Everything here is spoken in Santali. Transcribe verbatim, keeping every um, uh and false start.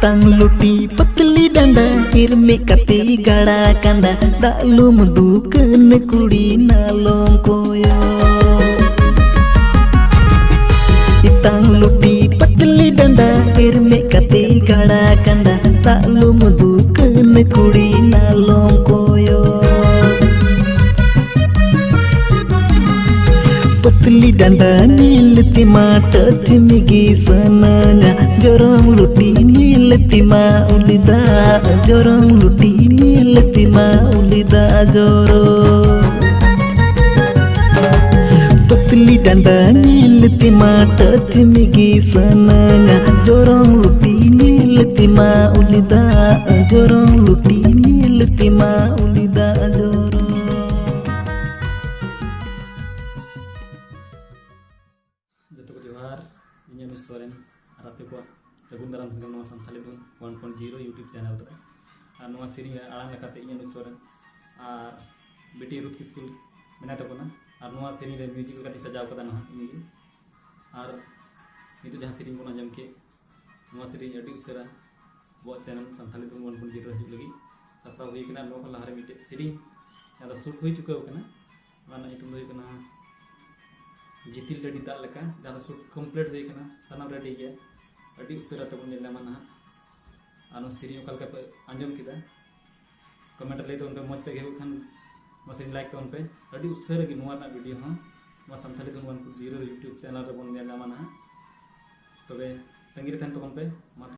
ᱛᱟᱝ ᱞᱩᱴᱤ ᱯᱟᱛᱞᱤ ᱰᱟᱸᱰᱟ, ᱦᱮᱨᱢᱮᱫ ᱠᱟᱛᱮ ᱜᱟᱲᱟ ᱠᱟᱸᱰᱟ, ᱫᱟᱜ ᱞᱩᱢ ᱫᱩᱠᱟᱹᱱ ᱠᱩᱲᱤ ᱱᱟᱞᱚᱢ ᱠᱚᱭᱚᱜ᱾ ᱤᱛᱟᱝ ᱞᱩᱴᱤ ᱯᱟᱛᱞᱤ ᱰᱟᱸᱰᱟ, ᱦᱮᱨᱢᱮᱫ ᱠᱟᱛᱮ ᱜᱟᱲᱟ ᱠᱟᱸᱰᱟ, ᱫᱟᱜ ᱞᱩᱢ ᱫᱩᱠᱟᱹᱱ ᱠᱩᱲᱤ ᱱᱟᱞᱚᱢ ᱠᱚᱭᱚᱜ᱾ ᱯᱟᱛᱞᱤ ᱰᱟᱸᱰᱟ ᱧᱮᱞ ᱛᱮᱢᱟ ᱴᱟᱪ ᱢᱮᱜᱮ ᱥᱟᱱᱟᱧᱟ, ᱡᱚᱨᱚᱢ ᱞᱩᱴᱤ ᱧᱮᱞ ᱛᱮᱢᱟ ᱩᱞᱤ ᱫᱟᱜ, ᱡᱚᱨᱚᱢ ᱞᱩᱴᱤ ᱧᱮᱞ ᱛᱮᱢᱟ ᱩᱞᱤ ᱫᱟᱜ ᱡᱚᱨᱚ᱾ ᱯᱟᱛᱞᱤ ᱰᱟᱸᱰᱟ ᱧᱮᱞ ᱛᱮᱢᱟ ᱴᱟᱪ ᱢᱮᱜᱮ ᱥᱟᱱᱟᱧᱟ, ᱡᱚᱨᱚᱢ ᱞᱩᱴᱤ ᱧᱮᱞ ᱛᱮᱢᱟ ᱩᱞᱤ ᱫᱟᱜ, ᱡᱚᱨᱚᱢ ᱞᱩᱴᱤ ᱧᱮᱞ ᱛᱮᱢᱟ ᱩᱞᱤ ᱫᱟᱜ ᱡᱚᱨᱚ᱾ ᱡᱚᱛᱚ ᱠᱚ ᱡᱚᱦᱟᱨ, ᱤᱧ ᱚᱱᱩᱡᱽ ᱥᱚᱨᱮᱱ ᱟᱨ ᱟᱯᱮ ᱠᱚᱣᱟᱜ ᱥᱟᱹᱜᱩᱱ ᱫᱟᱨᱟᱢ ᱛᱟᱦᱮᱱ ᱠᱟᱱᱟ ᱱᱚᱣᱟ Santali Dhun one point zero YouTube channel ᱨᱮ᱾ ᱟᱨ ᱱᱚᱣᱟ ᱥᱮᱨᱮᱧ ᱨᱮ ᱟᱲᱟᱝ ᱞᱮᱠᱟᱛᱮ ᱤᱧ ᱚᱱᱩᱡᱽ ᱥᱚᱨᱮᱱ ᱟᱨ ᱵᱤᱴᱤ ᱨᱩᱛᱷ ᱠᱤᱥᱠᱩ ᱢᱮᱱᱟᱭ ᱛᱟᱵᱚᱱᱟ᱾ ᱟᱨ ᱱᱚᱣᱟ ᱥᱮᱨᱮᱧ ᱨᱮ ᱢᱤᱭᱩᱡᱤᱠ ᱞᱮᱠᱟᱛᱮ ᱥᱟᱡᱟᱣ ᱠᱟᱫᱟ ᱱᱟᱦᱟᱜ ᱤᱧ ᱜᱮ᱾ ᱟᱨ ᱱᱤᱛᱚᱜ ᱡᱟᱦᱟᱸ ᱥᱮᱨᱮᱧ ᱵᱚᱱ ᱟᱸᱡᱚᱢ ᱠᱮᱫ, ᱱᱚᱣᱟ ᱥᱮᱨᱮᱧ ᱟᱹᱰᱤ ᱩᱥᱟᱹᱨᱟ ᱟᱵᱚᱣᱟᱜ channel Santali Dhun one point zero ᱨᱮ ᱦᱤᱡᱩᱜ ᱞᱟᱹᱜᱤᱫ ᱥᱟᱯᱲᱟᱣ ᱦᱩᱭ ᱠᱟᱱᱟ᱾ ᱱᱚᱣᱟ ᱠᱷᱚᱱ ᱞᱟᱦᱟᱨᱮ ᱢᱤᱫᱴᱮᱡ ᱥᱮᱨᱮᱧ ᱡᱟᱦᱟᱸ ᱫᱚ ᱥᱩᱴ ᱦᱩᱭ ᱪᱩᱠᱟᱹᱣ ᱠᱟᱱᱟ, ᱚᱱᱟ ᱨᱮᱱᱟᱜ ᱧᱩᱛᱩᱢ ᱫᱚ ᱦᱩᱭᱩᱜ ᱠᱟᱱᱟ ᱜᱤᱛᱤᱞ ᱰᱟᱹᱰᱤ ᱫᱟᱜ ᱞᱮᱠᱟ, ᱡᱟᱦᱟᱸ ᱫᱚ ᱥᱩᱴ ᱠᱚᱢᱯᱞᱤᱴ ᱦᱩᱭ ᱠᱟᱱᱟ, ᱥᱟᱱᱟᱢ ᱨᱮᱰᱤ ᱜᱮᱭᱟ᱾ ᱟᱹᱰᱤ ᱩᱥᱟᱹᱨᱟ ᱛᱮᱵᱚᱱ ᱧᱮᱞ ᱧᱟᱢᱟ ᱱᱟᱦᱟᱜ᱾ ᱟᱨ ᱱᱚᱣᱟ ᱥᱮᱨᱮᱧ ᱚᱠᱟ ᱞᱮᱠᱟ ᱯᱮ ᱟᱸᱡᱚᱢ ᱠᱮᱫᱟ, ᱠᱚᱢᱮᱱᱴ ᱨᱮ ᱞᱟᱹᱭ ᱛᱟᱵᱚᱱ ᱯᱮ᱾ ᱢᱚᱡᱽ ᱯᱮ ᱟᱹᱭᱠᱟᱹᱣ ᱠᱷᱟᱱ ᱱᱚᱣᱟ ᱥᱮᱨᱮᱧ ᱞᱟᱭᱤᱠ ᱛᱟᱵᱚᱱ ᱯᱮ᱾ ᱟᱹᱰᱤ ᱩᱥᱟᱹᱨᱟ ᱜᱮ ᱱᱚᱣᱟ ᱨᱮᱱᱟᱜ ᱵᱷᱤᱰᱤᱭᱳ ᱦᱚᱸ ᱱᱚᱣᱟ Santali Dhun one point zero YouTube channel ᱨᱮᱵᱚᱱ ᱧᱮᱞ ᱧᱟᱢᱟ ᱱᱟᱦᱟᱜ᱾ ᱛᱚᱵᱮ ᱛᱟᱺᱜᱤ ᱨᱮ ᱛᱟᱦᱮᱱ ᱛᱟᱵᱚᱱ ᱯᱮ᱾ ᱢᱟ